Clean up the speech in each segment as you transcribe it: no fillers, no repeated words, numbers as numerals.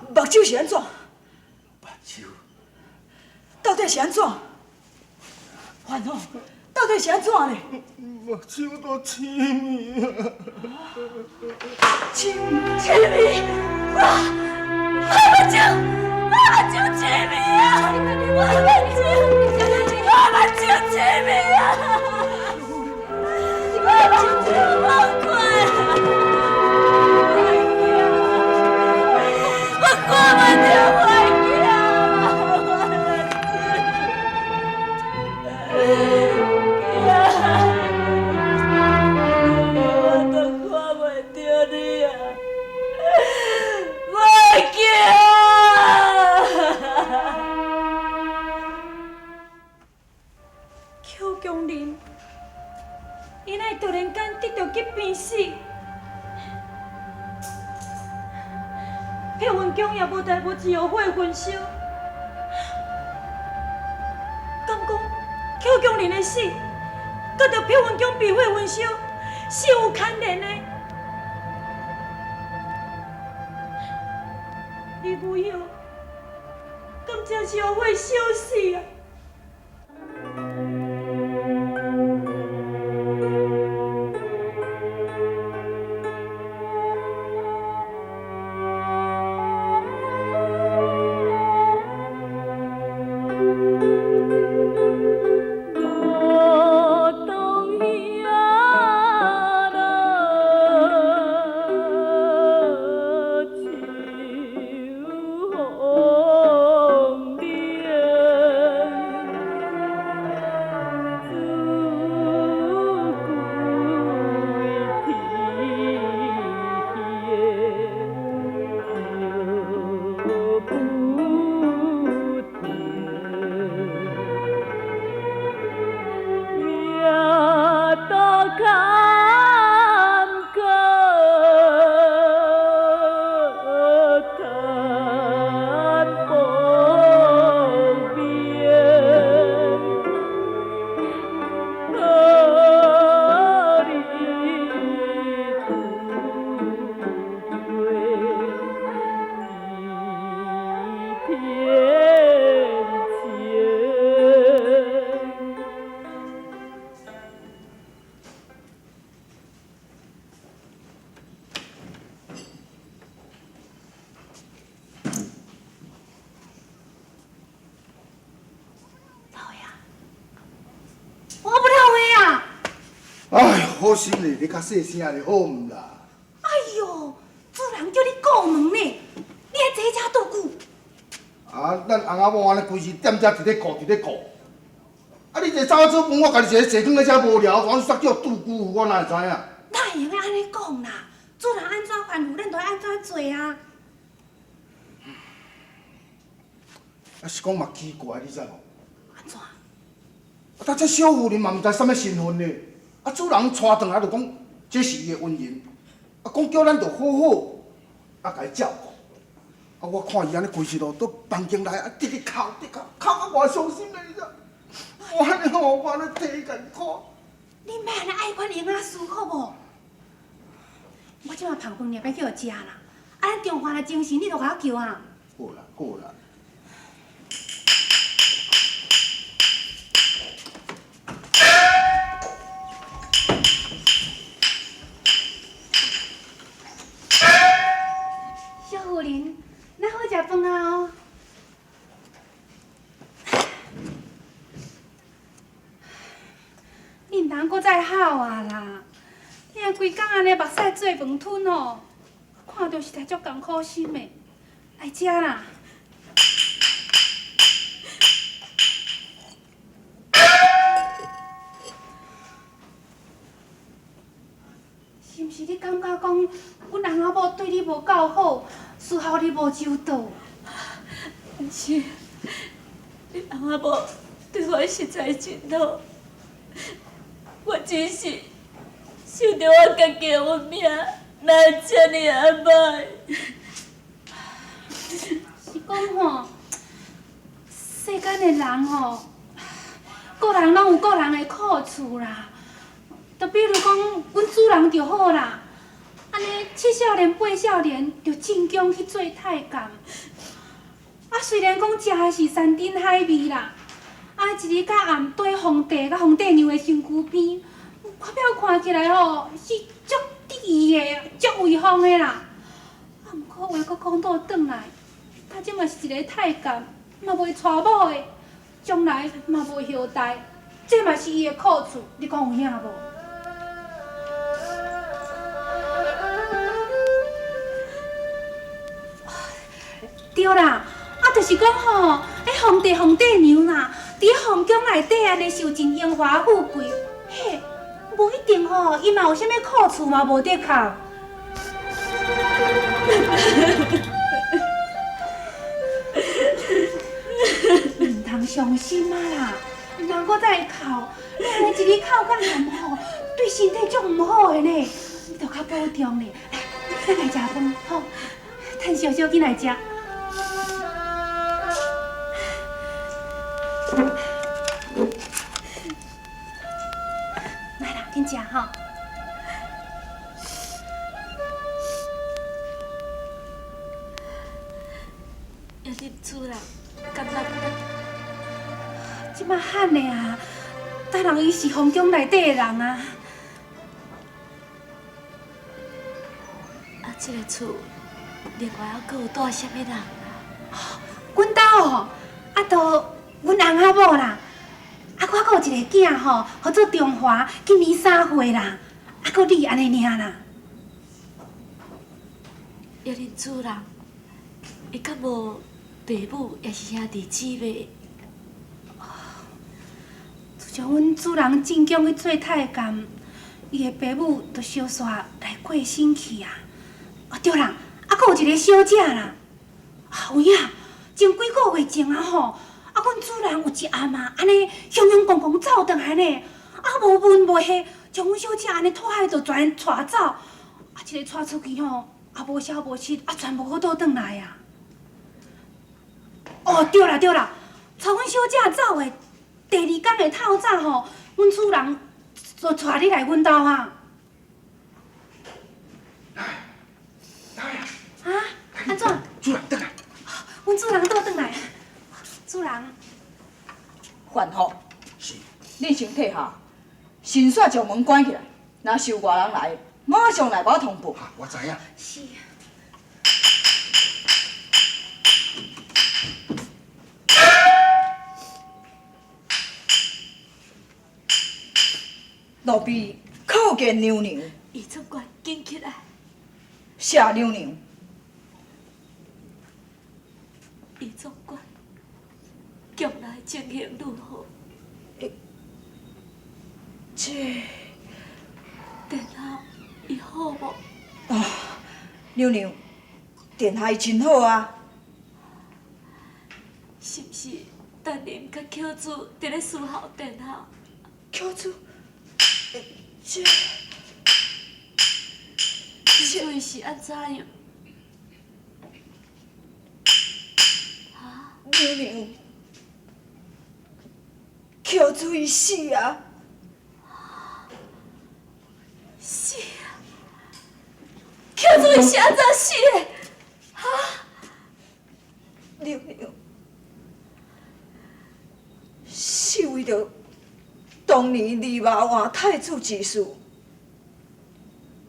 目睭是按怎？目睭到底是按怎？范虎，到底是按怎咧？目睭都痴迷啊！痴痴迷，我目睭，我目睭痴迷啊！我目睭，我目睭痴迷啊！我目睭无看，我看袂著我囝，我目睭，我都看袂著你啊！我囝。邱强林，伊哪会突然間得著急病死？裴文强也無代無誌予火焚燒，敢講邱強林的死，佮著裴文強被火焚燒是有牽連的？李武友，敢真是予火燒死啊？我不了话啊！哎，好心咧，你較細聲咧，好毋啦？哎喲，主人叫你顧問呢，你還坐遮倒久？啊，咱翁仔某按呢規日踮遮佇咧顧，佇咧顧。啊，你一个走去做飯，我家己一个坐囥咧遮無聊，煞叫拄久，我哪會知影？哪會用得按呢講啦？主人按怎吩咐，咱就愛按怎做啊。啊，是講嘛奇怪，你知無？按怎？啊，這小婦人嘛毋知啥物身份咧。啊，主人帶轉來就講，這是伊的恩人，啊，講叫咱著好好啊，共伊照顧。啊，我看伊按呢規日囉，佇房間內啊，直直哭，直哭，哭甲我傷心咧，你知？我按呢吼，我按呢替伊共哭。你莫按呢愛管閒仔事好無？我這馬捧飯掠欲去予食啦。啊，咱中飯若精神，你就共我叫啊。好啦，好啦。小婦人，咱好食飯啊哦。你毋通閣再哭啊啦！你若規工按呢目屎做飯吞哦，看著實在足艱苦心的。來食啦。是毋是你感覺講，阮翁仔某對你無夠好，伺候你無周到？毋是，你翁仔某對我實在真好，我只是想著我家己的運命，哪會這爾仔歹？是講吼，世間的人吼，各人攏有各人的苦處啦。就比如講，阮主人就好啦，啊，按呢七少年、八少年就进宫去做太监。啊，虽然讲食的是山珍海味啦，啊，一日到暗缀皇帝佮皇帝娘的身躯边，我表看起来吼是足得意的、足威风的啦。啊，毋过话阁讲倒转来，他这嘛是一个太监，嘛袂娶某的，将来嘛无后代，这嘛是伊的苦处，你讲有影无？对啦，啊，就是讲吼，彼皇帝、皇帝娘啦，伫皇宫内底按呢受尽荣华富贵，嘿，无一定吼，伊嘛有啥物苦处嘛，无的确。毋通伤心啊啦，毋通阁再哭，你按呢一日哭甲黏吼，对身体足毋好的呢。你著较保重咧，来，咱来食饭吼，趁烧烧紧来食。来啦，紧食吼。抑恁主人感觉这马汉的啊，逐人伊是皇宫内底的人啊。啊，这个厝另外犹阁有住啥物人啊？阮兜哦，啊，都阮翁仔某啦，啊，我阁有一个囝吼，号做中华，今年3岁啦，啊，阁你按呢尔啦。抑恁主人，伊敢无爸母，抑是兄弟姊妹？自从阮主人进宫去做太监，伊的爸母就相续来过身去啊。哦，对啦，啊，阁有一个小姐啦。啊，有影，前几个月前啊吼，啊，阮主人有一暗啊，按呢雄雄狂狂走转来呢，啊，无问无下，将阮小姐按呢拖海就全带走，啊，这个带出去吼，啊，无消无息，啊，全无阁倒转来啊。哦，对啦对啦，带阮小姐走的第二工的透早吼，阮主人就带你来阮兜啊。来，来啊！啊？按怎？主人转来。阮主人倒转来。主人。范福。是。你先退下，神煞将门关起来，若是有外人来，马上来我通报。我知影。是。路边叩见娘娘。伊总管紧起来。谢娘娘。伊总管，宫内情形如何？这殿下伊好无？哦，娘娘，殿下伊真好啊。是毋是陈琳佮巧珠伫咧伺候殿下？巧珠，这巧珠伊是按怎样？哈？娘娘，巧珠伊死啊！死啊！巧珠伊是按怎死的？哈？娘娘，是为著当年骊马换太子之事，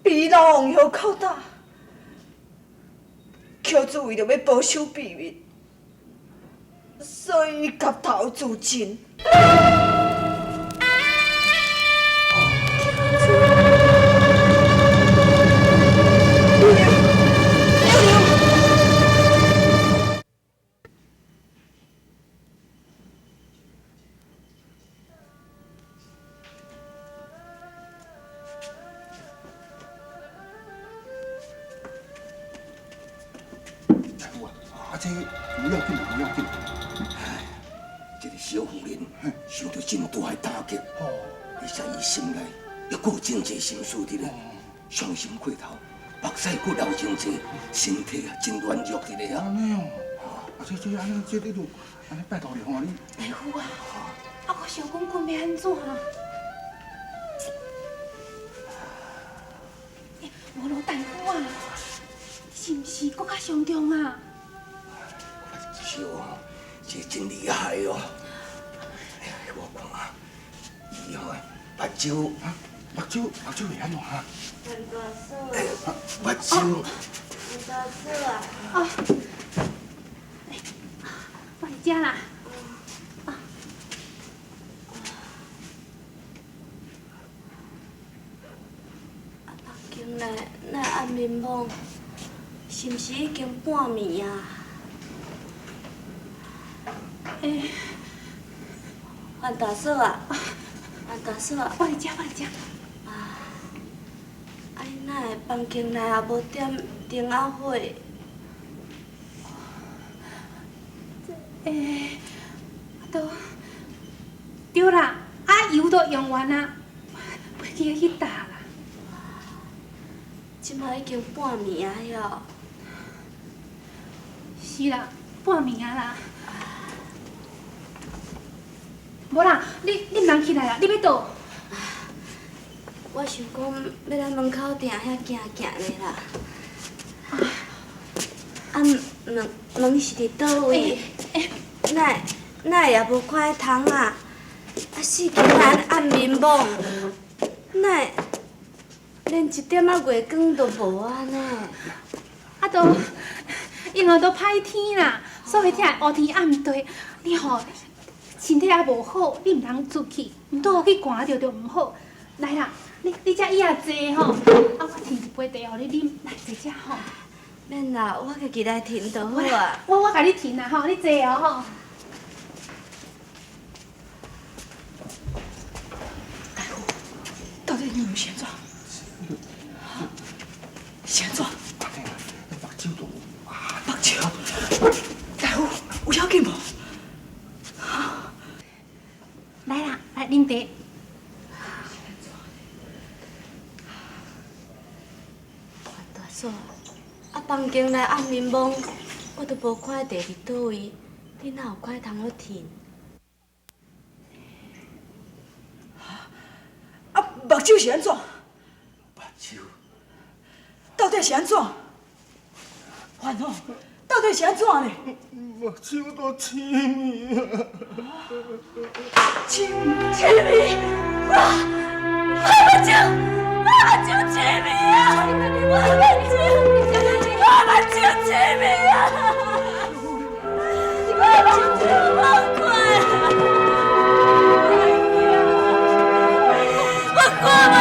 被老王后拷打，巧珠为著欲保守秘密，所以夹头自尽。啊，这不要紧，不要紧。唉，这个小妇人受到真大的打击，而且伊心内犹阁有真济心事伫咧，伤心过头，目屎阁流真济，身体啊真软弱伫咧啊。按呢哦，啊这这按呢这你就按呢拜托你吼你。大夫啊，啊我想讲阮欲按怎？欸，无罗大夫啊，是毋是阁较伤重啊？是哦，这真厉害哦！我看啊，伊吼目睭，目睭目睭会按怎啊？目睭。范大嫂啊！哦，我伫遮啦。啊，房间内哪会暗暝暝？是毋是已经半暝啊？欸，范大嫂啊，范大嫂啊，我伫遮，我伫遮。啊，啊，你哪会房间内也无点灯仔火？欸，都对啦，啊油都用完啊，袂记得去打啦。这马已经半暝啊了。是啦，半暝啊啦。无啦，你毋通起来啦，你欲佗？我想讲欲来门口埕遐行行咧啦。啊，门门是伫佗位？哪哪会也无看彼窗仔？啊，四间内暗暝暝，哪会连一点仔月光都无啊呢？啊，都因为都歹天啦，所以才会乌天暗地。你吼身体也无好，你毋通出去，毋拄好去寒著就毋好。来啦，你遮椅仔坐吼，啊，我添一杯茶予你啉，来坐遮吼。免啦，我家己来添就好啊。我共你添啦吼，你坐哦吼。大夫，到底你是按怎？是按怎？目睭都目睭，大夫有要紧无？来啦，来啉茶。范大嫂，啊，房间内暗暝暝，我都无看茶伫佗位，你哪有看通好添？啊，目睭是按怎？目睭到底是按怎？范吼，到底是按怎呢？目睭都青去啊！青青去！我目睭，我目睭青去啊！我目睭，我目睭青去啊！我目睭无看，我看无